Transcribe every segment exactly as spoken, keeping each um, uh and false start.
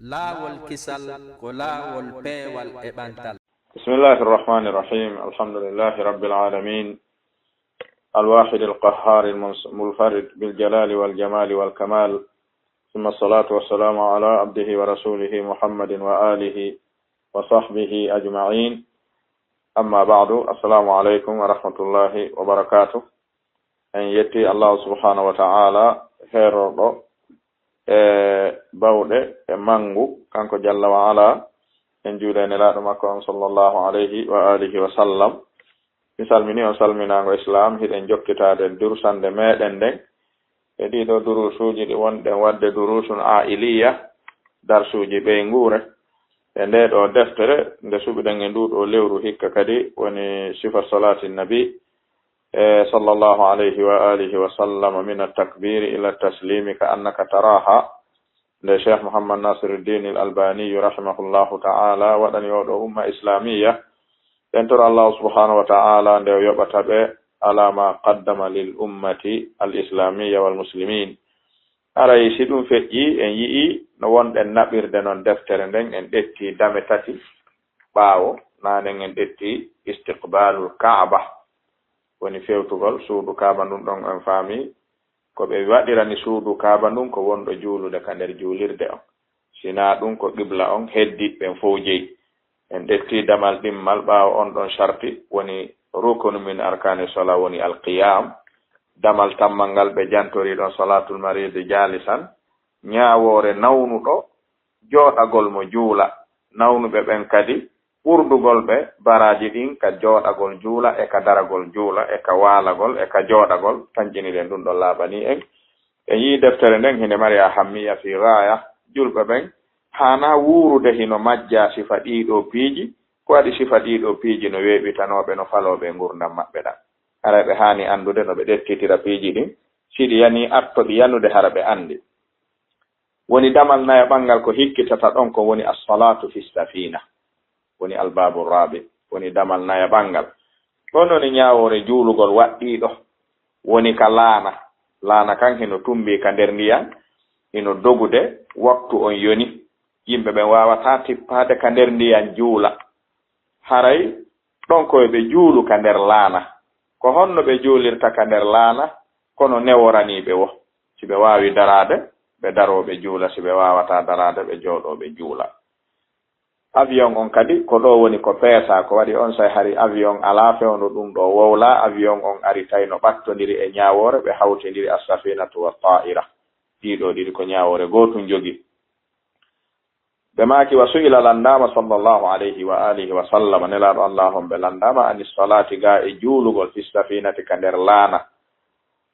Laawol kisal ko laawol peewal e ɓantal. بسم الله الرحمن الرحيم. الحمد لله رب العالمين. الواحد القهار المنفرد بالجلال والجمال والكمال. ثم الصلاة والسلام على عبده ورسوله محمد وآله وصحبه أجمعين. أما بعد. السلام عليكم ورحمة الله وبركاته. En yetti Allahu subhanahu wa ta'ala, heerorɗo e bawɗe e mangu, kanko jalla wa ala. En juulee nelaaɗo makko on sallallahu alayhi wa alihi wa sallam. Mi salmini on salminaango Islam, hiɗen jokkitaade dursande meɗen nden. E ɗiɗo durusuuji ɗi wonɗen waɗde durusun ailiya, darsuuji ɓeynguure. E nde ɗo deftere, nde suɓiɗen e ndu ɗo lewru hikka kadi woni sifat salati nabi, e sallallahu alayhi wa alihi wa sallam, min at-takbiri ila at-taslimi ka annaka taraha. Nde Cheikh Mouhammad Nasiruddin al Albani rahimahullahu ta'ala waɗani oɗo umma islamiyya. En tora Allah subhanahu wa ta'ala nde o yoɓata ɓe ala ma qaddama lil ummati al islamiyya wal muslimin. Aray si ɗum feƴƴi, en yi'i no wonɗen naɓirde non deftere nden, en ƴetti dame tati ɓaawo, nanen en ƴetti istiqbalul Kaaba, woni fewtugol suudu Kaaba ndun ɗon, en faami ko ɓe waɗirani suudu Kaaba ndun ko wonɗo juulude ka nder juulirde on. Sinaa ɗum ko qibla on heddi ɓen fow jeyi. En ƴetti damal ɗimmal ɓaawo on ɗon sharti, woni rukunu min arkani sola, woni alqiyam. Damal tammal ngal ɓe jantori ɗon salatul maridi jalisan, ñaawoore nawnuɗo jooɗagol mo juula. Nawnuɓe ɓen kadi ɓurdugol ɓe baraaji ɗin ka jooɗagol juula e ka daragol juula e ka waalagol e ka jooɗagol, tanƴiniɗen ɗum ɗon laaɓani en. En yii deftere nden hinde mari ahammiya fi gaaya. Julɓe ɓen haana wuurude hino majja sifa ɗiɗo piiji, ko waɗi sifa ɗiɗo piiji no weeɓitanooɓe, no falooɓe e ngurdam maɓɓe ɗan. Aray ɓe haani anndude no ɓe ɗettitira piiji ɗin, si ɗi yanii atto ɗi yanude hara ɓe anndi. Woni damal nayaɓal ngal ko hikkitata ɗon ko woni as-salatu fi safina, woni albabu rabi, woni damal nayaɓal ngal. Ɗon woni ñaawoore juulugol waɗɗiiɗo, woni ka laana. Laana kan hino tumbi ka nder ndiyan, hino dogude, waktu on yoni. Yimɓe ɓen waawataa tippaade ka nder ndiyan juula. Haray ɗon ko ɓe juulu ka nder laana. Ko honno ɓe juulirta ka nder laana? Kono neworanii ɓe wo. Si ɓe waawi daraade, ɓe daroo ɓe juula. Si ɓe waawataa daraade, ɓe jooɗoo ɓe juula. Avion on kadi, ko ɗo woni ko peesaa. Ko waɗi on say hari avion alaa fewndo ɗum ɗo wowlaa. Avion on ari tawi no ɓattondiri e ñaawoore, ɓe hawtindiri as-safinatu wa ta'ira. Ɗiɗo ɗiɗi ko ñaawoore gootun jogi. Ɓe maaki, wa su'ila, landaama, sallallahu alayhi wa alihi wa sallam, nelaaɗo Allah on ɓe landaama, ani salati, ga e juulugol, fi safinati, ka nder laana.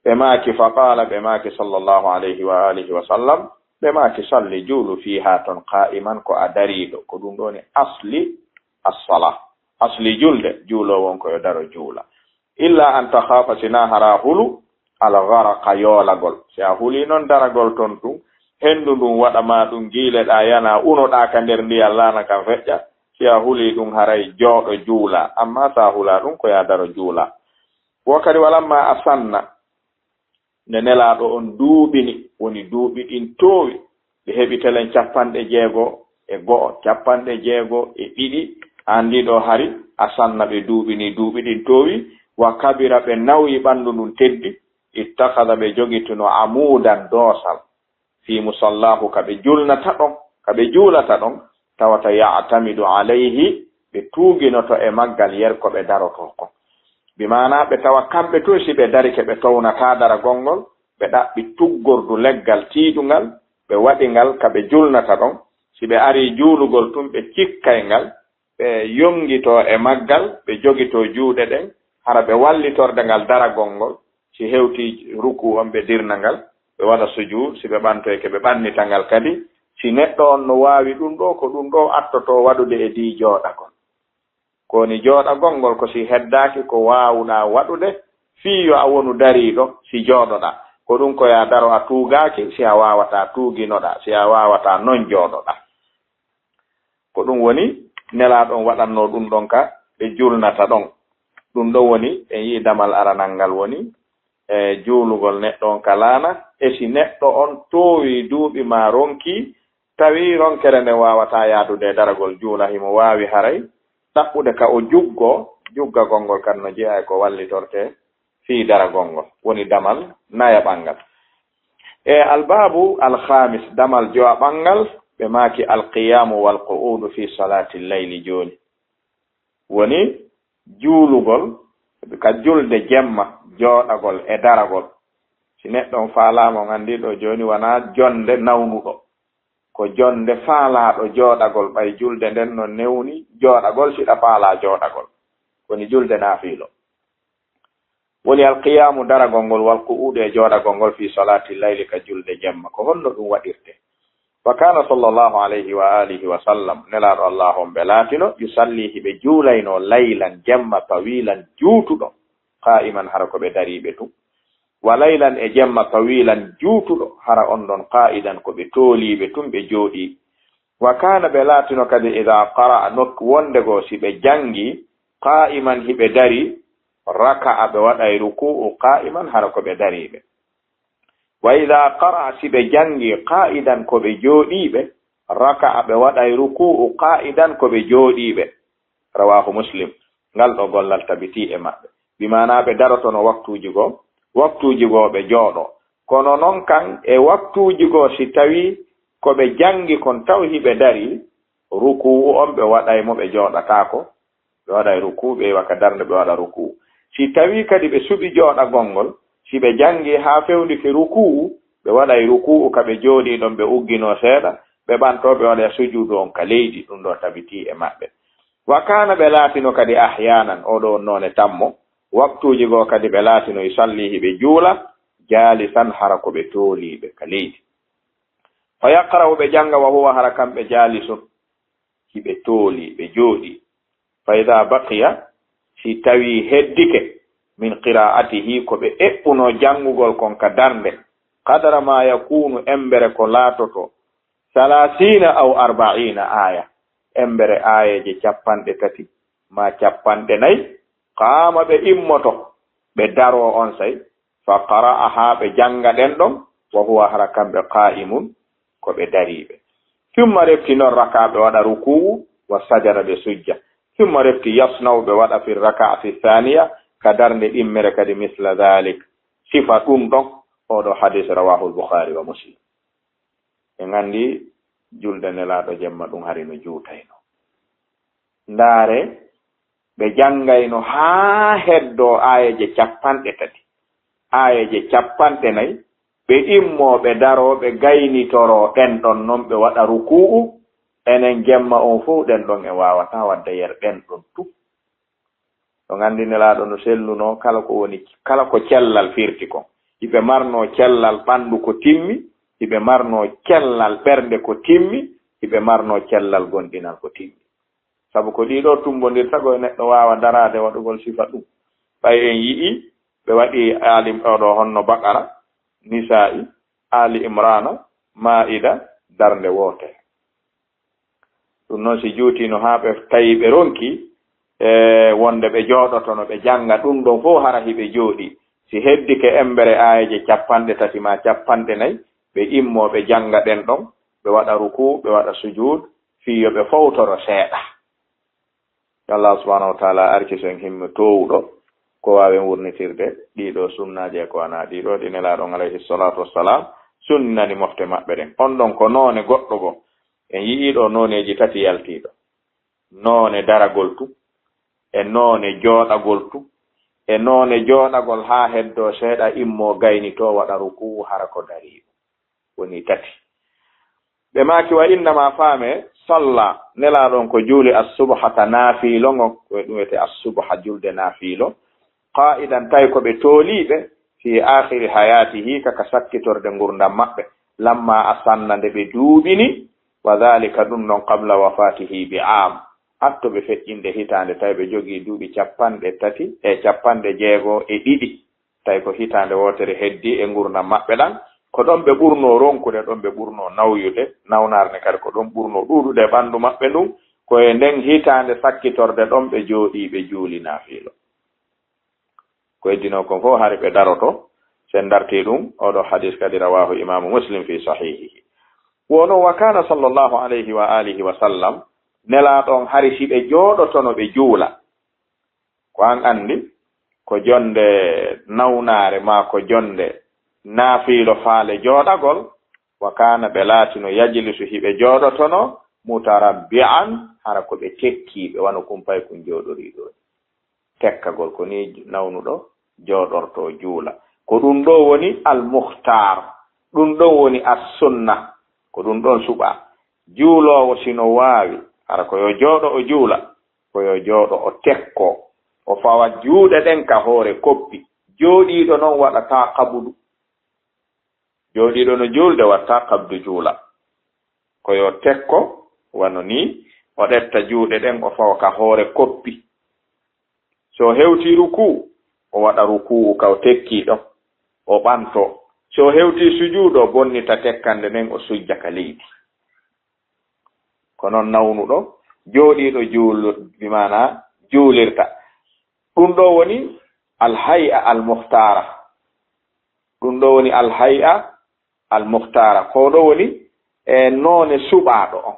Ɓe maaki, fa qaala, ɓe maaki, sallallahu alayhi wa alihi wa sallam, ɓe maaki, salli, juulu, fiha, ton, qa'iman, ko a dariiɗo. Ko ɗum ɗo woni asli as-sala. Asli julde, juuloowo on ko yo daro juula. Illa an takhafa, sinaa hara hulu, al-gharaqa, yoolagol. Si a huli non daragol ton tun, hendu ndun waɗa ma ɗum, giileɗaa, yana, unoɗaa ka nder ndiyan, laana kan feƴƴa. Si a huli ɗum, haray jooɗo juula. Amma si a hula ɗum, ko ya daro juula. Wo kadi, walamma asanna, nde Nelaaɗo on duuɓini, woni duuɓi ɗin toowi, ɓe heɓi telen capanɗe jeego e go'o, capanɗe jeego e ɗiɗi, anndi ɗo hari asanna ɓe duuɓini duuɓi ɗin toowi, wa kabira, ɓe nawyi, ɓanndu ndun teddi, ittakhadha, ɓe jogitino, amudan, doosal, fi musallahu, ka ɓe julnata ɗon, ka ɓe juulata ɗon, tawata ya'tamidu alayhi, ɓe tuuginoto e maggal yer ko ɓe darotoo kon. Bi maanaa ɓe tawa kamɓe tun si ɓe darike ɓe townataa daragol ngol, ɓe ɗaɓɓi tuggordu leggal tiiɗungal, ɓe waɗi ngal ka ɓe julnata ɗon, si ɓe arii juulugol tun ɓe cikkay ngal, ɓe yongitoo e maggal, ɓe jogitoo juuɗe ɗen, hara ɓe wallitorde ngal daragol ngol, si hewtii rukuu on ɓe dirna ngal, ɓe waɗa sujuud, si ɓe ɓantoyke ɓe ɓannita ngal kadi, si neɗɗo on no waawi ɗum ɗoo, ko ɗum ɗoo attotoo waɗude e dii jooɗagol. Ko woni jooɗagol ngol ko si heddaaki ko waawuɗaa waɗude, fii yo a wonu dariiɗo, si jooɗoɗaa. Ko ɗum ko yo a daro a tuugaaki, si a waawataa tuuginoɗaa, si a waawataa non jooɗoɗaa. Ko ɗum woni Nelaaɗo on waɗannoo ɗum ɗon ka ɓe julnata ɗon. Ɗum ɗon woni, en yi'i damal aranal ngal woni, e juulugol neɗɗo on ka laana, e si neɗɗo on toowii duuɓi maa ronkii, tawi ronkere nden waawataa yaadude e daragol juula, himo waawi haray ɗaɓɓude ka o juggoo, juggagol ngol kan no jeyaa e ko wallitortee fii daragol ngol, woni damal nayaɓal ngal. E albaabu alhamis, damal jowaɓal ngal, ɓe maaki alqiyaamu wal qu'uudu fii salaati llayli jooni. Woni juulugol ka julde jemma, jooɗagol e daragol. Si neɗɗo on faalaama, on anndi ɗoo jooni wanaa jonde nawnuɗo. Ko jonde faalaaɗo jooɗagol, ɓay julde nden no newni jooɗagol, si ɗa faalaa jooɗagol. Woni julde naafiilo. Woni alqiyaamu, daragol ngol, wal qu'uudu, e jooɗagol ngol, fii salaati llayli, ka julde jemma. Ko honno ɗum waɗirtee? Wa kaana sallallahu alayhi wa alihi wa sallam, Nelaaɗo Allaahu on ɓe laatino, yusalli, hiɓe juulaynoo, laylan, jemma, tawiilan, juutuɗo, qaa'iman, hara ko ɓe dariiɓe tun, wa laylan, e jemma, tawiilan, juutuɗo, hara on ɗon, qaa'idan, ko ɓe tooliiɓe tun, ɓe jooɗii. Wa kaana, ɓe laatino kadi, idaa qara'a, nokku wonde goo si ɓe janngi, qaa'iman, hiɓe darii, raka'a, ɓe waɗay rukuu'u, qaa'iman, hara ko ɓe dariiɓe. Wa idaa qara'a, si ɓe janngi, qaa'idan, ko ɓe jooɗiiɓe, raka'a, ɓe waɗay rukuu'u, qaa'idan, ko ɓe jooɗiiɓe. Rawaahu Muslim. Ngal ɗoo gollal tabitii e maɓɓe. Bi maanaa ɓe darotono waktuuji goo, waktuuji goo ɓe jooɗoo. Kono non kan e waktuuji goo si tawii ko ɓe janngi kon taw hiɓe darii, rukuu'u on ɓe waɗay mo, ɓe jooɗataako, ɓe waɗay rukuu, ɓe iwa ka darnde, ɓe waɗa rukuu. Si tawii kadi ɓe suɓi jooɗagol ngol, si ɓe janngi haa fewndike rukuu, ɓe waɗay rukuu ka ɓe jooɗii ɗon, ɓe ugginoo seeɗa, ɓe ɓantoo, ɓe waɗay sujuudu on ka leydi, ɗum ɗoo tabitii e maɓɓe. Wa kaana, ɓe laatino kadi ahyaanan, oo ɗoo noone tammo, waktuuji goo kadi ɓe laatino yusalli, hiɓe juula, jaalisan, hara ko ɓe tooliiɓe ka leydi. Fa yaqra'u, ɓe jannga, wa huwa, hara kamɓe jaalisun, hiɓe tooli, ɓe jooɗii. Fa idaa baqiya, si tawii heddike, min qiraa'atihi, ko ɓe eɓɓunoo janngugol kon ka darnde, qadra maa yakuunu, embere ko laatotoo, salaasiina aw arba'iina aaya, embere aayeeje cappanɗe tati maa cappanɗe nayi, qaama, ɓe immoto, ɓe daroo onsay, fa qara'ahaa, ɓe jannga ɗen ɗon, wa huwa, hara kamɓe, qaa'imun, ko ɓe dariiɓe. Summa refti non raka'a, ɓe waɗa rukuu'u, wa sajada, ɓe sujja. Summa refti yasna'u, ɓe waɗa fi raka'ati saaniya, ka darnde ɗimmere kadi, misla daalik, sifa ɗum ɗon. Oo ɗoo hadiis rawaahu al-Bukhaari wa Muslim. En anndi julde Nelaaɗo jemma ɗum hari no juutayno. Ndaare, ɓe janngayno haa heddoo aayeeje cappanɗe tati, aayeeje cappanɗe nayi, ɓe immoo, ɓe daroo, ɓe gaynitoroo ɗen ɗon non, ɓe waɗa rukuu'u, enen jemma on fow ɗen ɗon en waawataa waɗde yer ɗen ɗon tun. On anndi Nelaaɗo no sellunoo kala ko woni, kala ko cellal firti kon. Hiɓe marnoo cellal ɓanndu ko timmi, hiɓe marnoo cellal ɓernde ko timmi, hiɓe marnoo cellal gomɗinal ko timmi. Sabu ko ɗii ɗoo tumbondirta ko e neɗɗo waawa daraade waɗugol sifa ɗum. Ɓay en yi'ii, ɓe waɗii Aali, oo ɗoo honno Baqara, Nisaa'i, Aali Imraana, Maa'ida, darnde wootere. Ɗum noon, si juutiino haa ɓe tawi ɓe ronki, e wonde ɓe jooɗotono, ɓe jannga ɗum ɗon fof, hara hiɓe jooɗii. Si heddike embere aayeeje cappanɗe tati maa cappanɗe nayi, ɓe immoo, ɓe jannga ɗen ɗon, ɓe waɗa rukuu, ɓe waɗa sujuud, fii yo ɓe fowtoro seeɗa. Yo Allah subhanahu wa taala arkiso en himmu toowuɗo, ko waawen wurnitirde ɗii ɗoo sunnaaji e ko wanaa ɗii ɗoo, ɗi Nelaaɗo on alayhi salaatu wassalaam sunninani mofte maɓɓe ɗen. On ɗon ko noone goɗɗo goo. En yi'ii ɗoo nooneeji tati yaltii ɗoo. Noone daragol tun, e noone jooɗagol tun, e noone jooɗagol haa heddoo seeɗa, immoo gaynitoo waɗa rukuu, hara ko dariiɗo. Woni tati. Ɓe maaki, wa innama, faame, salla, Nelaaɗo on ko juuli, assubhata, naafiilo ngon, ko e ɗum wiyetee assubha, julde naafiilo, qaa'idan, tawi ko ɓe tooliiɓe, fii aakhiri hayaatihi, ka, ka sakkitorde ngurndan maɓɓe, lamma asanna, nde ɓe duuɓini, wa dhaalika, ɗum ɗon, qabla wafaatihi bi aam, atto ɓe feƴƴinde hitaande, tawi ɓe jogii duuɓi cappanɗe tati e cappanɗe jeego e ɗiɗi. Tawi ko hitaande wootere heddii e ngurndan maɓɓe ɗan, ko ɗon ɓe ɓurnoo ronkude, ɗon ɓe ɓurnoo nawyude, nawnaare nden kadi ko ɗon ɓurnoo ɗuuɗude e ɓanndu maɓɓe ndun, ko e nden hitaande sakkitorde ɗon ɓe jooɗii, ɓe juuli naafiilo. Ko heddinoo kon fof hari ɓe daroto, si en dartii ɗum, oo ɗoo hadiis kadi rawaahu Imaamu Muslim fii sahiihihi. Wono wa kana sallallahu alayhi wa alihi wa sallam, Nelaaɗo on hari si ɓe jooɗotono ɓe juula. Ko an anndi, ko jonnde nawnaare maa ko jonnde naafiilo faale jooɗagol, wa kana ɓe laatino yajlisu hiɓe jooɗotono, mutarabbi'an, hara ko ɓe tekkiiɓe, wano kumpay kun jooɗorii ɗoo ni. Tekkagol ko ni nawnuɗo jooɗorto juula. Ko ɗun ɗoo woni al-mukhtar, ɗun ɗon woni as-sunna, ko ɗun ɗon suɓaa. Juuloowo si no waawi, hara ko yo jooɗo o juula, ko yo jooɗo o tekko, o fawa juuɗe ɗen ka hoore koppi. Jooɗiiɗo non waɗataa qabudu. Jooɗiiɗo no juulde watta qabdu juula. Ko yo tekko, wano ni, o ɗetta juuɗe ɗen, o fawa ka hoore koppi. Si o hewtii rukuu, o waɗa rukuu ka o tekkii ɗon, o ɓanto. Si o hewtii sujuudu, o bonnita tekkande nden, o sujja ka leydi. Ko non nawnuɗo, jooɗiiɗo juul-, bi maana juulirta. Ɗun ɗoo woni al-hay'a al-mukhtaara. Ɗun ɗoo woni al-hay'a al-mukhtaara. Ko ɗoo woni e noone suɓaaɗo on.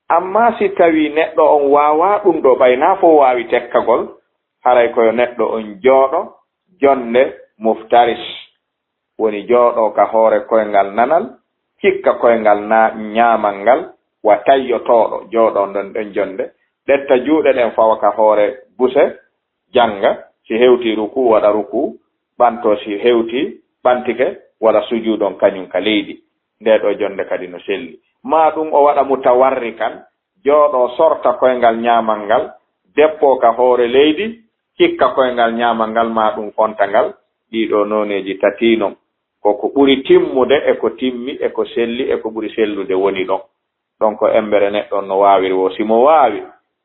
Amma si tawii neɗɗo on waawaa ɗun ɗoo, ɓay naa fow waawi tekkagol, haray ko yo neɗɗo on jooɗo jonnde muftaris. Woni jooɗoo ka hoore koyngal nanal, cikka koyngal na-, ɲaamal ngal, wa tayyotooɗo, jooɗoo nden ɗon jonnde, ɗetta juuɗe ɗen fawa ka hoore buse, jannga, si hewtii rukuu, waɗa rukuu, ɓantoo si hewtii, ɓantike, waɗa sujuudu on kaɲun ka leydi. Ndee ɗoo jonnde kadi no selli. Maa ɗun o waɗa mutawarrikan, jooɗoo sorta koyngal ɲaamal ngal, deppoo ka hoore leydi, cikka koyngal ɲaamal ngal maa ɗun fonta ngal, ɗii ɗoo nooneeji tati non. Ko ko ɓuri timmude e ko timmi, e ko selli, e ko ɓuri sellude woni ɗon. Ɗon ko embere neɗɗo on no waawiri woo. Si mo waawi,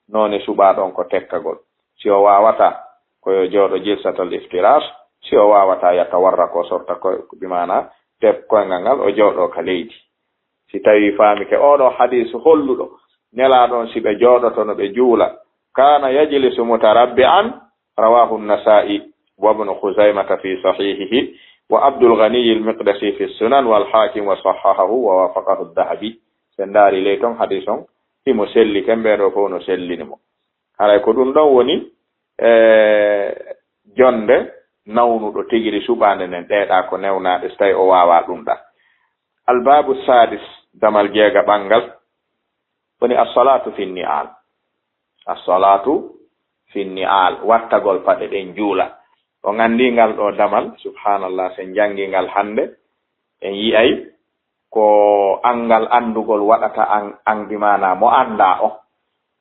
noone suɓaa ɗon ko tekkagol. Si o waawataa, ko yo jooɗo jilsatal iftirash. Si o waawataa, yatawarrak, o sorta koy-, bi maana, tep-, koyngal ngal, o jooɗoo ka leydi. Si tawii faamike oo ɗoo hadiisu holluɗo Nelaaɗo on si ɓe jooɗoto no ɓe juula, kana yajlisu mutarabbi'an, rawahu an-Nasa'i wa Ibnu Khuzaymata fi sahihihi wa Abdul Ghaniy al-Maqdisi fi as-Sunan wal Hakim wa sahhahahu wa wafaqahu adh-Dhahabi. Si en ndaari ley ton hadiis on, himo selli, ken ɓee ɗoo fow no sellini mo. Haray ko ɗun ɗon woni, e, jonnde nawnuɗo tigiri suɓaande nden, ɗee ɗaa ko newnaaɗe, si tawii o waawaa ɗun ɗaa. Al-baabu sadis, damal jeegaɓal ngal, woni as-salaatu fi ni'aal. As-salaatu fi ni'aal, wattagol paɗe ɗen juula. On anndii ngal ɗoo damal, subhaanallah, si en janngii ngal hannde, en yi'ay ko anngal anndugol waɗata an, an bi maana mo anndaa on.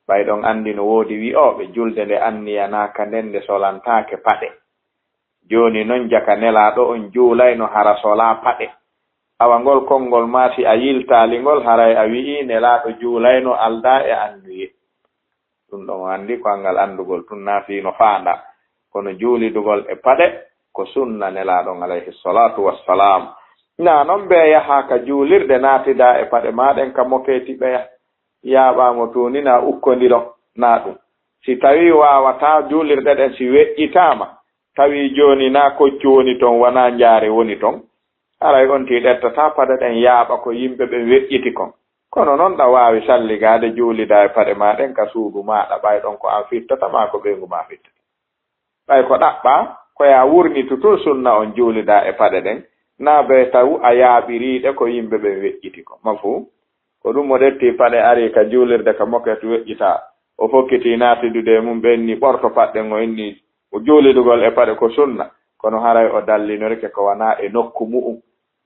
Ɓay ɗon anndi no woodi wi'ooɓe julde nde anniyanaaka nden nde solantaake paɗe. Jooni non jaka Nelaaɗo on juulayno hara solaa paɗe. Awa ngol konngol maa si a yiltaali ngol, haray a wi'ii Nelaaɗo juulayno aldaa e annuye. Ɗun ɗon o anndi ko anngal anndugol tun naa fii no faandaa. Kono juulidugol e paɗe ko sunna Nelaaɗo on alayhi salaatu wassalaam. Naa non bee yahaa ka juulirde naatidaa e paɗe maa ɗen ka mokeeti ɓeya. Yaaɓaa mo tuuni naa ukkondiro naa ɗun. Si tawii waawataa juulirɗe ɗen si weƴƴitaama, tawii jooni naa koccu woni ton, wanaa njaare woni ton, haray on tii ɗettataa paɗe ɗen yaaɓa ko yimɓe ɓen weƴƴiti kon. Kono non ɗa waawi salligaade juulidaa e paɗe maa ɗen ka suudu maaɗa, ɓay ɗon ko an fittata maa ko ɓeyngu maa fittata. Ɓay ko ɗaɓɓaa, ko yaa wurnitu tun sunna on juulidaa e paɗe ɗen, naa bee taw a yaaɓirii ɗe ko yimɓe ɓen weƴƴiti kon. Mafhum? Ko ɗun mo ɗettii paɗe arii ka juulirde ka moket weƴƴitaa, o fokkitii naatidude e mun ɓe inni ɓorto paɗe ɗen o inni o juulidugol e paɗe ko sunna, kono haray o dallinorike ko wanaa e nokku mu'un.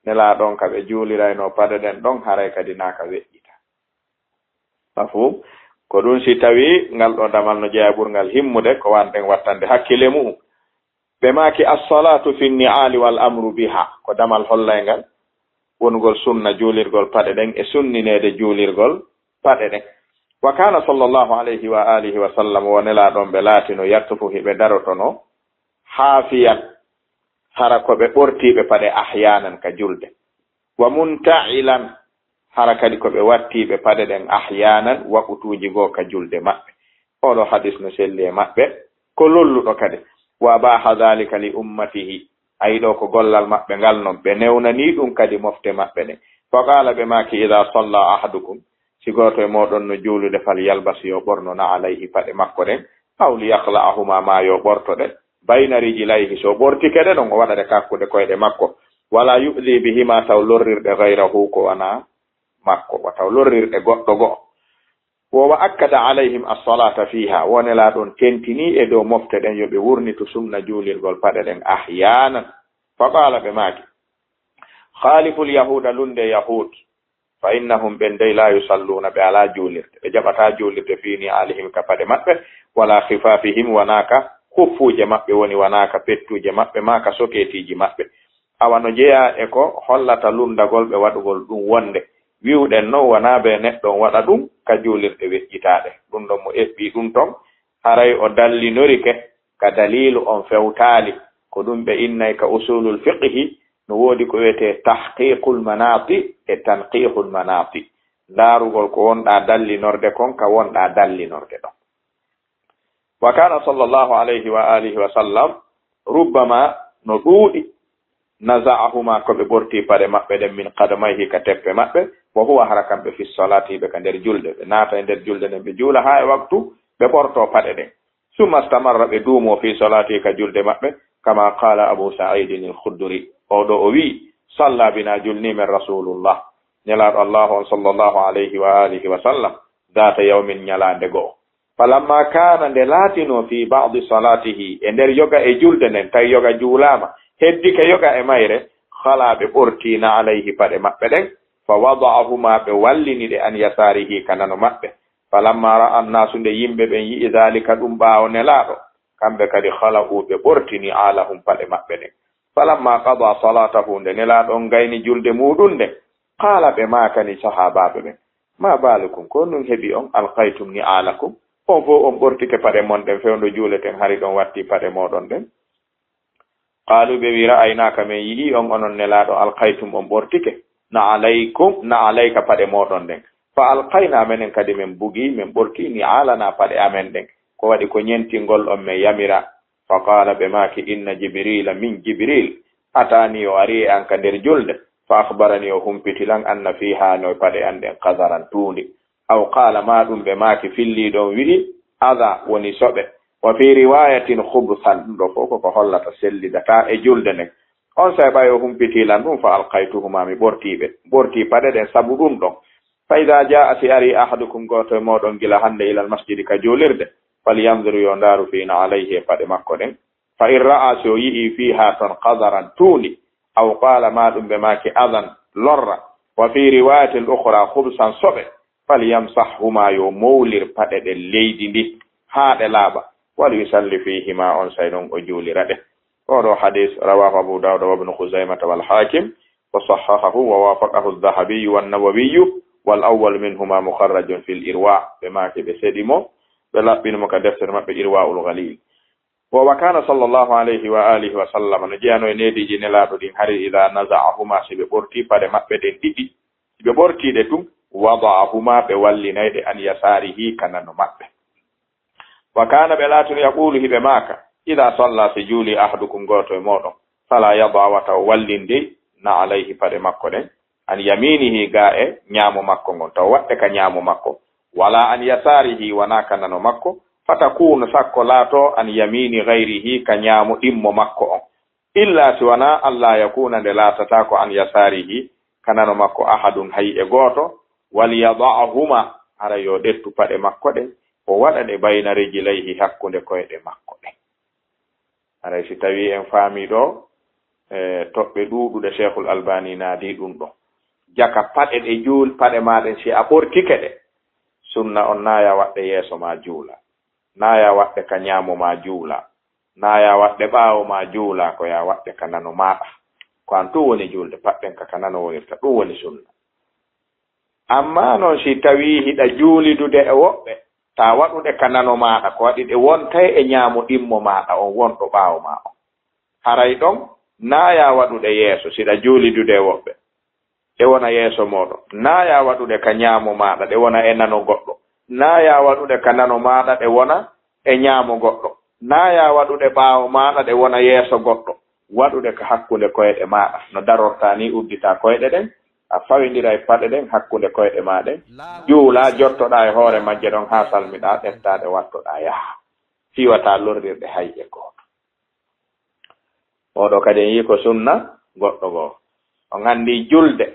Nelaaɗo on ka ɓe juuliraynoo paɗe ɗen ɗon haray kadi naa ka weƴƴitaa. Mafhum? Ko ɗun si tawii ngal ɗoo damal no jeyaa ɓurngal himmude, ko wanɗen wattande hakkile mu'un. Ɓe maaki, as-salaatu fi ni'aali wal amru biha, ko damal hollayngal wonugol sunna juulirgol paɗe ɗen e sunnineede juulirgol paɗe ɗen. Wa kaana sallallahu alayhi wa alihi wa sallam, wo Nelaaɗo on ɓe laatino yattufu hiɓe darotono haafiyan, hara ko ɓe ɓortiiɓe paɗe ahyaanan ka julde. Wa munta'ilan, hara kadi ko ɓe wattiiɓe paɗe ɗen ahyaanan, waqutuuji goo ka julde maɓɓe. Oo ɗoo hadiis no selli e maɓɓe, ko lolluɗo kadi. Wa abaha dhalika li ummatihi, ayi ɗoo ko gollal maɓɓe ngal non, ɓe newnanii ɗun kadi mofte maɓɓe ɗen. Fa qaala, ɓe maaki, idaa salla ahadukum, si gooto e mooɗon no juulude, fal yalbas, yo ɓorno, na alayhi, paɗe makko ɗen, aw li yakhla'ahuma, maa yo ɓorto ɗe, bayna rijilayhi, so ɓortike ɗe ɗon, o waɗa ɗe ka hakkunde koyɗe makko, wala yu'di bihima, taw lorrirɗe gayrahu, ko wanaa makko, wa taw lorrirɗe goɗɗo go'o. Wo wa akkada alayhim as-salata fiha, wo Nelaaɗo on tentinii e dow mofte ɗen yo ɓe wurnitu sunna juulirgol paɗe ɗen ahyaanan. Fa qaala, ɓe maaki, khaliful yahuuda, lunndee yahuud, fa innahum, ɓen dey, la yusalluuna, ɓe alaa juulirde, ɓe jaɓataa juulirde fii ni'aalihim, ka paɗe maɓɓe, wala khifafihim, wanaa ka khuffuuje maɓɓe, woni wanaa ka pettuuje maɓɓe, maa ka sokeetiiji maɓɓe. Awa no jeyaa e ko hollata lunndagol ɓe waɗugol ɗum wonnde, wi'uɗen non wanaa bee neɗɗo on waɗa ɗum ka juulirɗe weƴƴitaaɗe. Ɗum ɗon mo eɓɓii ɗum ton, haray o dallinorike ka daliilu on fewtaali. Ko ɗum ɓe innay ka usuulul fiqhi, no woodi ko wi'etee tahqiiqul manaati e tanqiihul manaati. Ndaarugol ko wonɗaa dallinorde kon ka wonɗaa dallinorde ɗon. Wa kaana sallallahu alayhi wa alihi wa sallam, rubbama, no ɗuuɗi, naza'ahuma, ko ɓe ɓorti paɗe maɓɓe ɗen, min qadamayhi, ka teppe maɓɓe, wa huwa, hara kamɓe, fi salaati, ɓe ka nder julde, ɓe naata e nder julde nden, ɓe juula haa e waktu, ɓe ɓorto paɗe ɗen. Summa stamarra, ɓe duumo, fi salaati, ka julde maɓɓe, kama qaala Abu Sa'idin al-Khudri, oo ɗoo o wi'i, salla bina, julnii men Rasuulullah, Nelaaɗo Allaahu on, sallallahu alayhi wa alihi wa sallam, daata yawmin, ñalaande go'o. Falamma kaana, nde laatinoo, fii ba'di salaatihi, e nder yoga e julde nden, tawi yoga juulaama, heddike yoga e mayre, khalaa, ɓe ɓortii, na alayhi, paɗe maɓɓe ɗen, fa wada'ahumaa, ɓe wallini ɗe, an yasaarihi, ka nano maɓɓe. Falamma ra'a annaasu, nde yimɓe ɓen yi'i, daalika, ɗum ɓaawo Nelaaɗo, kamɓe kadi, khala'u, ɓe ɓorti, ni'aalahum, paɗe maɓɓe ɗen. Falamma qadaa salaatahu, nde Nelaaɗo on gayni julde muuɗum nden, qaala, ɓe maakani sahaabaaɓe ɓen, maa baalukum, ko honɗum heɓi on, alqaytum ni'aalakum, on fow on ɓortike paɗe mon ɗen, fewndo juuleten hari ɗon wattii paɗe mooɗon ɗen? Qaaluu, ɓe wi'i, ra'aynaaka, men yi'ii on, onon Nelaaɗo, alqaytum, on ɓortike, na'alaykum, na'alayka, paɗe mooɗon ɗen, fa alqaynaa, menen kadi men bugii, men ɓortii, ni'aalanaa, paɗe amen ɗen, ko waɗi ko ñentingol on men yamiraa. Fa qaala, ɓe maaki, inna Jibriila, min Jibriil, ataanii, o ari e an ka nder julde, fa akhbaranii, o humpiti lan, anna fiihaa, no e paɗe an ɗen, qadaran, tuundi. Aw qaala, maa ɗum ɓe maaki, filliiɗo on wi'i, adaa, woni soɓe. Wa fii riwaayatin, khubsan, ɗum ɗoo fow ko ko hollata sellidataa e julde nden. Onsay ɓay o humpitii lan ɗum, fa alqaytuhumaa, mi ɓortii ɓe, ɓortii paɗe ɗen sabu ɗum ɗon. Fa idaa jaa'a, si arii, ahadukum, gooto e mooɗon, gila hannde, ilal masjidi, ka juulirde, falyanzur, yo ndaaru, fii na'alayhi, e paɗe makko ɗen. Fa in ra'aa, si o yi'ii, fiihaa, ton, qadaran, tuundi, aw qaala, maa ɗum ɓe maaki, adan, lorra, wa fii riwaayatil ukhraa, khubsan, soɓe, falyamsahhumaa, yo mowlir paɗe ɗen leydi ndi haa ɗe laaɓa, walyusalli fiihimaa, onsay non o juulira ɗe. Oo ɗoo hadiis, rawaahu Abuu Daawuda wa Ibnu Khuzaymata wal Haakim, wa sahhahahu wa waafaqahu Adh-Dhahabiyyu wan Nawawiyyu, wal awwalu minhumaa mukharrajun fil Irwaa. Ɓe maaki ɓe seɗi mo, ɓe laɓɓini mo ka deftere maɓɓe Irwaa'ul Ghaliil. Wo wa kaana sallallahu alayhi wa alihi wa sallam, no jeyanoo e neediiji Nelaaɗo ɗin, hari idaa naza'ahumaa, si ɓe ɓortii paɗe maɓɓe ɗen ɗiɗi, si ɓe ɓortii ɗe tun, wada'ahumaa, ɓe wallinay ɗe, an yasaarihi, ka nano maɓɓe. Wa kaana, ɓe laatino, yaquulu, hiɓe maaka, idaa sallaa, si juulii, ahadukum, gooto e mooɗon, falaa yada', wata o wallin dey, na'alayhi, paɗe makko ɗen, an yamiinihi, gaa e ñaamo makko ngon, taw waɗɗe ka ñaamo makko, walaa an yasaarihi, wanaa ka nano makko, fatakuunu, sakko laatoo, an yamiini gayrihi, ka ñaamo ɗimmo makko on. Illaa si wanaa, allaa yakuuna, nde laatataa ko, an yasaarihi, ka nano makko, ahadun, hay e gooto, walyada'humaa, hara yo ɗettu paɗe makko ɗen, o waɗa ɗe, bayna rijilayhi, hakkunde koyɗe makko ɗen. Haray si tawii en faamii ɗoo, e, toɓɓe ɗuuɗuɗe Cheikhul Albani naadii ɗum ɗoo. Jaka paɗe ɗe juul-, paɗe maa ɗen si a ɓortike ɗe, sunna on naa yo a waɗ ɗe yeeso maa juula, naa yo a waɗ ɗe ka ñaamo maa juula, naa yo a waɗ ɗe ɓaawo maa juula, ko yo a waɗ ɗe ka nano maaɗa. Ko an tun woni juulde, paɗ ɗen ka, ka nano wonirta, ɗum woni sunna. Ammaa non, si tawii hiɗa juulidude e woɓɓe, taa waɗu ɗe ka nano maaɗa, ko waɗi ɗe wontay e ñaamo ɗimmo maaɗa on wonɗo ɓaawo maa on. Haray ɗon, naa yo a waɗu ɗe yeeso, si hiɗa juulidude e woɓɓe, ɗe wona yeeso mooɗon. Naa yo a waɗu ɗe ka ñaamo maaɗa, ɗe wona e nano goɗɗo. Naa yo a waɗu ɗe ka nano maaɗa, ɗe wona e ñaamo goɗɗo. Naa yo a waɗu ɗe ɓaawo maaɗa, ɗe wona yeeso goɗɗo. Waɗu ɗe ka hakkunde koyɗe maaɗa, no darortaa nii udditaa koyɗe ɗen, A fawindiray paɗe ɗen hakkunde koyɗe maa ɗen, juula, jottoɗaa e hoore majje ɗon haa salmiɗaa, ƴettaa ɗe wattoɗaa yaha. Fii wata lorrirɗe hay e gooto. Oɗo kadi en yii ko sunna goɗɗo goo. On anndi julde,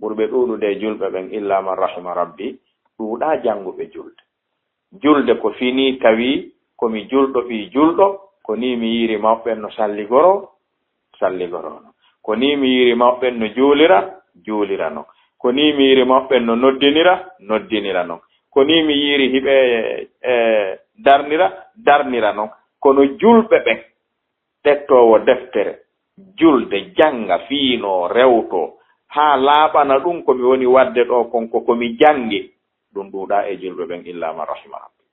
ɓurɓe ɗuuɗude e julɓe ɓen, illa man rahima rabbi, ɗuuɗaa jannguɓe julde. Julde ko fini tawi ko mi julɗo ɓii julɗo, ko nii mi yiiri mawɓe ɓen no salligoro, salligorono. Ko nii mi yiiri mawɓe ɓen no juulira, juulirano. Ko nii mi yiiri mawɓe ɓen no noddinira, noddinirano. Ko nii mi yiiri hiɓe, e, darnira, darnirano. Kono julɓe ɓen, ƴettoowo deftere, julde, jannga, fiinoo, rewtoo, haa laaɓana ɗum ko mi woni waɗde ɗoo kon, ko ko mi janngi, ɗum ɗuuɗaa e julɓe ɓen, illa man rahima rabbi.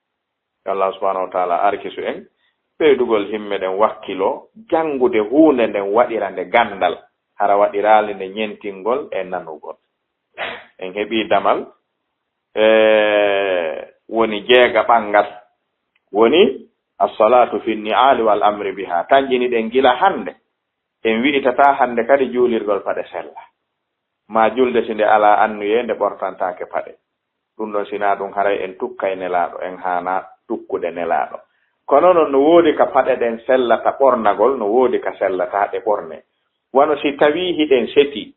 Yo Allah subhanahu wa taala arkisu en ɓeydugol himme ɗen wakkiloo, janngude huunde nden waɗira nde ganndal, hara waɗiraali nde ñentingol e nanugol. En heɓii damal, e, woni jeega ɓanngal, woni assalatu fi ni'ali wal amri biha. Tanƴini ɗen gila hannde. En wi'itataa hannde kadi juulirgol paɗe sella. Maa julde si nde alaa annuyee, nde ɓortantaake paɗe. Ɗum ɗon, si naa ɗum, haray en tukkay Nelaaɗo, en haanaa tukkude Nelaaɗo. Kono non, no woodi ka paɗe ɗen sellata ɓornagol, no woodi ka sellataa ɗe ɓornee. Wano si tawii hiɗen setii,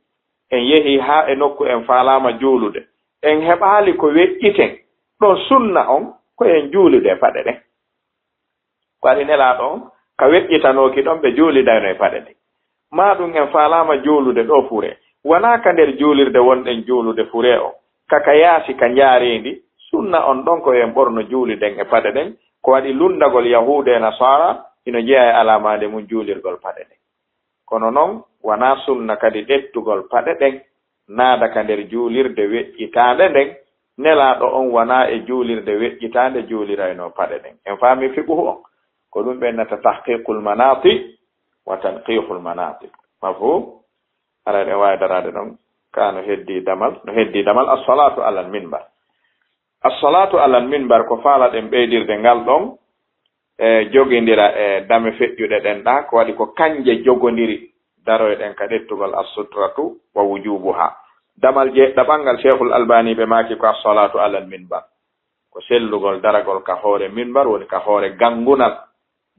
en yehii haa e nokku en faalaama juulude, en heɓaali ko weƴƴiten, ɗon sunna on ko en juulude e paɗe ɗen. Ko waɗi Nelaaɗo on, ka weƴƴitanooki ɗon, ɓe juulidayno e paɗe ɗen. Maa ɗum en faalaama juulude ɗoo furee, wanaa ka nder juulirde wonɗen juulude furee on, ka ka yaasi ka njaareendi, sunna on ɗon ko en ɓorno juuliden e paɗe ɗen, ko waɗi lunndagol Yahuudu e Nasaara hino jeyaa e alaamaande mum juulirgol paɗe ɗen. Kono non, wanaa sunna kadi ƴettugol paɗe ɗen, naada ka nder juulirde weƴƴitaande nden. Nelaaɗo on wanaa e juulirde weƴƴitaande juuliraynoo paɗe ɗen. En faami fiqhu on? Ko ɗum ɓe innata tahqiqul manati wa tanqihul manati. Mafhum? Haray ɗen waawi daraade ɗon. Ka no heddii damal, no heddii damal, as-salatu alal minbar. As-salatu alal minbar, ko faalaɗen ɓeydirde ngal ɗon, e jogindira e dame feƴƴuɗe ɗen ɗa, ko waɗi ko kanje jogondiri daroyɗen ka ƴettugol as-sutratu wa wujubuha. Damal jeeɗiɗaɓal ngal, Cheikhul Albani ɓe maaki ko as-salatu alal minbar. Ko sellugol daragol ka hoore minbar, woni ka hoore gangunal,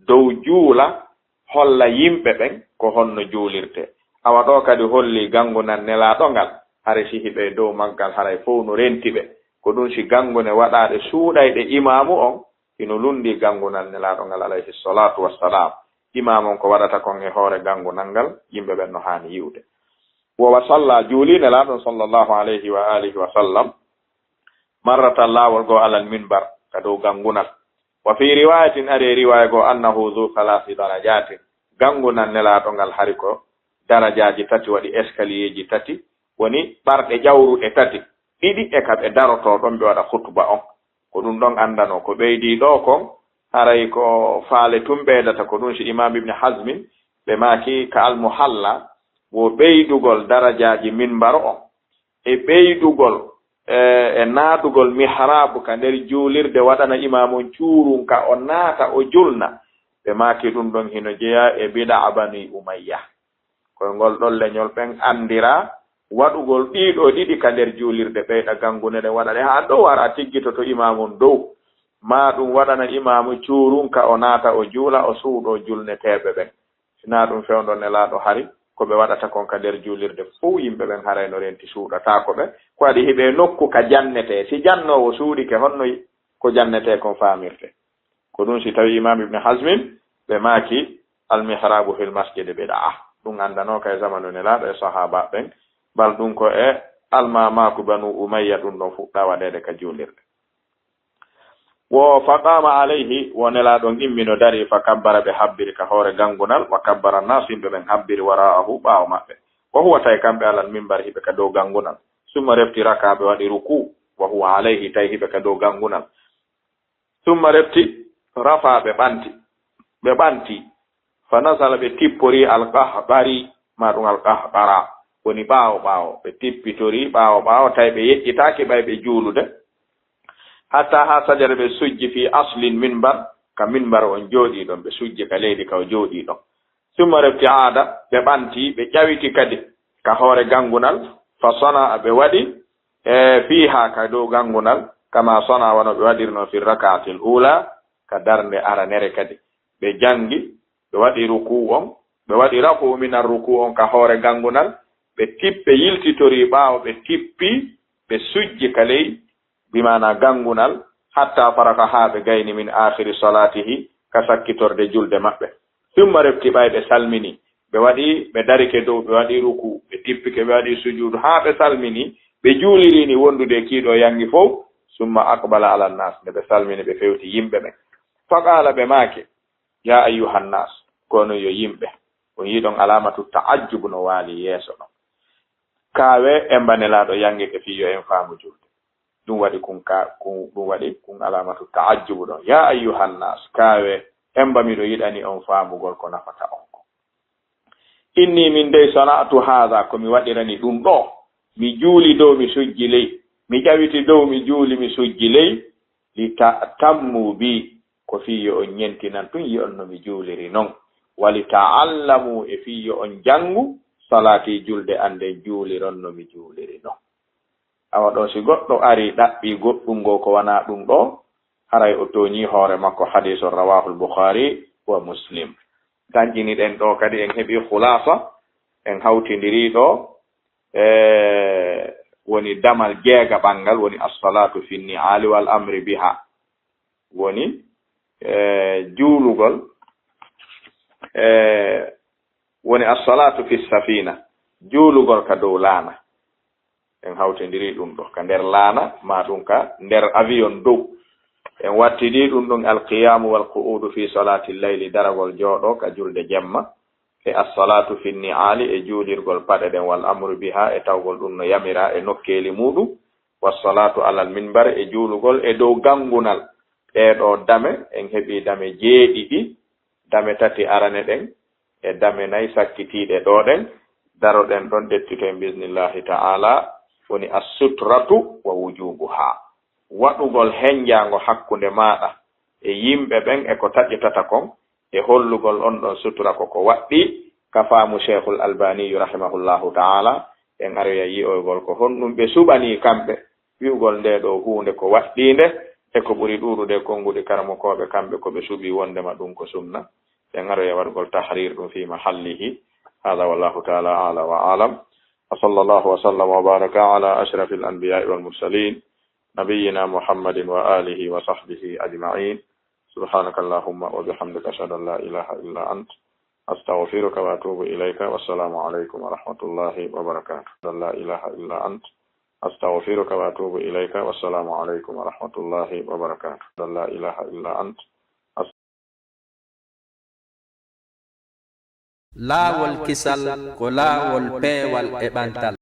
dow juula, holla yimɓe ɓen ko honno juulirtee. Awa ɗoo kadi hollii gangunal Nelaaɗo ngal, haray si hiɓe dow maggal, haray fow no renti ɓe. Ko ɗum si gangune waɗaaɗe suuɗayɗe imaamu on, hino lunndii gangunal Nelaaɗo ngal, alayhi salatu wassalam. Imaamu on ko waɗata kon e hoore gangunal ngal, yimɓe ɓen no haani yi'ude. Wo wa salla, juulii Nelaaɗo on sallallahu alayhi wa alihi wa sallam, marratan, laawol goo, alal minbar, ka dow gangunal. Wa fi riwayatin, ari e riwaya goo, annahu zu salasi darajatin, gangunal Nelaaɗo ngal hari ko darajaaji tati, waɗi escalierji tati, woni ɓarɗe ƴawruɗe tati, ɗiɗi e ka ɓe darotoo ɗon ɓe waɗa khutba on. Ko ɗum ɗon anndanoo ko ɓeydii ɗoo kon, haray ko faale tun ɓeydata. Ko ɗum si Imam Ibn Hazmin ɓe maaki ka Al-Muhalla, wo ɓeydugol darajaaji minbar on, e ɓeydugol, e, e naadugol mihraabu ka nder juulirde, waɗana imaamu on cuurunka, o naata, o julna. Ɓe maaki ɗum ɗon hino jeyaa e bida'a Bani Umayya. Koy ngol ɗon leñol ɓen anndira waɗugol ɗii ɗoo ɗiɗi ka nder juulirde, ɓeyda gangune ɗen, waɗa ɗe haa dow, hara tiggitoto imaamu on dow. Maa ɗum waɗana imaamu cuurunka, o naata, o juula, o suuɗoo julneteeɓe ɓen. Si naa ɗum fewndo Nelaaɗo, hari ko ɓe waɗata kon ka nder juulirde fow, yimɓe ɓen haray no renti, suuɗataako ɓe. Ko waɗi hiɓe nokku ka jannetee. Si jannoowo suuɗike, honno ko jannetee kon faamirtee? Ko ɗum si tawi Imam Ibn Hazmin ɓe maaki al-mihrabu fil masjidi bid'a. Ɗum anndanooka e zamanu Nelaaɗo e sahaaba ɓen. Bal ɗum ko e almaamaaku Banu Umayya ɗum ɗon fuɗɗaa waɗeede ka juulirde. Wo fa qama alayhi, wo Nelaaɗo on immino dari, fa kabbara, ɓe habbiri ka hoore gangunal, wa kabbara naasu, yimɓe ɓen habbiri wara'ahu, ɓaawo maɓɓe. Wa huwa, tawi kamɓe alal minbar, hiɓe ka dow gangunal. Summa refti raka, ɓe waɗi ruku, wa huwa alayhi, tawi hiɓe ka dow gangunal. Summa refti rafa, ɓe ɓanti, ɓe ɓanti. Fa nasala, ɓe tippori, alqahqari, ma ɗum alqahqara, woni ɓaawo ɓaawo. Ɓe tippitori ɓaawo ɓaawo, tawi ɓe yeƴƴitaaki ɓay ɓe juulude. Hatta haa sajada, ɓe sujji, fi aslin minbar, ka minbar on jooɗii ɗon, ɓe sujji ka leydi ka o jooɗii ɗon. Summa refti aada, ɓe ɓanti, ɓe ƴawiti kadi ka hoore gangunal, Fa sana'a, ɓe waɗi, e, fiiha, ka dow ganngunal, kama sana'a, wano ɓe waɗirno fi raka'atil ula, ka darnde aranere kadi. Ɓe janngi, ɓe waɗi ruku on, ɓe waɗi rafu minan ruku on ka hoore ganngunal, ɓe tippi, yiltitori ɓaawo, ɓe tippi, ɓe sujji ka ley, bi maana ganngunal, hatta faraka, haa ɓe gayni, min aakhiri salaatihi, ka sakkitorde julde maɓɓe. Summa refti ɓay ɓe salmini, ɓe waɗi, ɓe darike dow, ɓe waɗi ruku, ɓe tippike, ɓe waɗi sujuudu, haa ɓe salmini, ɓe juuliri ni wondude e kiiɗo yangi fow. Summa aqbala ala nnaas, nde ɓe salmini, ɓe fewti yimɓe ɓen. Fa qaala, ɓe maaki, ya ayyuhan naas, kono yo yimɓe, on yiɗon alamatu ta'ajjub no waali yeeso ɗon. Kaawe, emba Nelaaɗo yangike fii yo en faamu julde. Ɗum waɗi kun ka, kun, ɗum waɗi kun alamatu ta'ajjubu ɗon. Ya ayyuhan nas, kaawe, emba miɗo yiɗani on faamugol ko nafata on ko. Inni min dey sana'tu haadha, ko mi waɗirani ɗum ɗo. Mi juuli dow, mi sujji ley. Mi ƴawiti dow, mi juuli, mi sujji ley. Li ta'tammu bi, ko fii yo on ñentinan tun, yi'on no mi juuliri non. Wa li ta'allamu, e fii yo on janngu, salaati, julde an nden, juuliron no mi juuliri non. Awa ɗoo, si goɗɗo arii ɗaɓɓii goɗɗum goo ko wanaa ɗum ɗoo, haray o tooñii hoore makko. Hadiisun rawaahul Bukhaari wa Muslim. Tanƴini ɗen ɗoo kadi, en heɓii khulaasa, en hawtindirii ɗoo, e woni damal jeegaɓal ngal, woni as-salaatu fi ni'aali wal amri biha. Woni, e, juulugol, e, woni as-salaatu fi safiina, juulugol ka dow laana. En hawtindiri ɗum ɗo, ka nder laana, maa ɗum ka nder avion dow. En wattidi ɗum ɗum al-qiyaamu wal qu'uudu fi salaati layli, daragol jooɗo ka julde jemma, e as-salaatu fi ni'aali, e juulirgol paɗe ɗen, wal amru biha, e tawgol ɗum no yamiraa e nokkeeli muuɗum, was-salaatu alal minbar, e juulugol e dow ganngunal. Ɗee ɗoo dame, en heɓii dame jeeɗiɗi, dame tati arane ɗen, e dame nay sakkitiiɗe ɗoo ɗen, daroɗen ɗon, ƴettitoyen bisnillahi ta'ala, woni as-sutratu wa wujubuha. Waɗugol henjaango hakkunde maaɗa e yimɓe ɓen e ko taƴetata kon, e hollugol on ɗon sutura ko ko waɗɗii, ka faamu Sheikhul Albaniyu rahimahullahu ta'ala, en aroya yi'oygol ko honɗum ɓe suɓanii kamɓe, wi'ugol ndee ɗoo huunde ko waɗɗiinde, e ko ɓuri ɗuuɗude e konnguɗi karamokooɓe kamɓe ko ɓe suɓii wonndema ɗum ko sunna. En aroya waɗugol tahrir ɗum fi mahallihi. Hada wallahu ta'ala a'la wa a'lam. Wa sallallahu wa sallama wa baraka ala ashrafil anbiya'i wal mursalin, nabiyyina Muhammadin wa alihi wa sahbihi ajma'in. Subhanaka Allahumma wa bihamdika, ashhadu an la ilaha illa ant, astaghfiruka wa atubu ilayka. Wassalamu alaykum wa rahmatullahi wa barakatuh. An la ilaha illa ant, astaghfiruka wa atubu ilayka. Wassalamu alaykum wa rahmatullahi wa barakatuh. An la ilaha illa ant. Laawol kisal ko laawol peewal e ɓantal.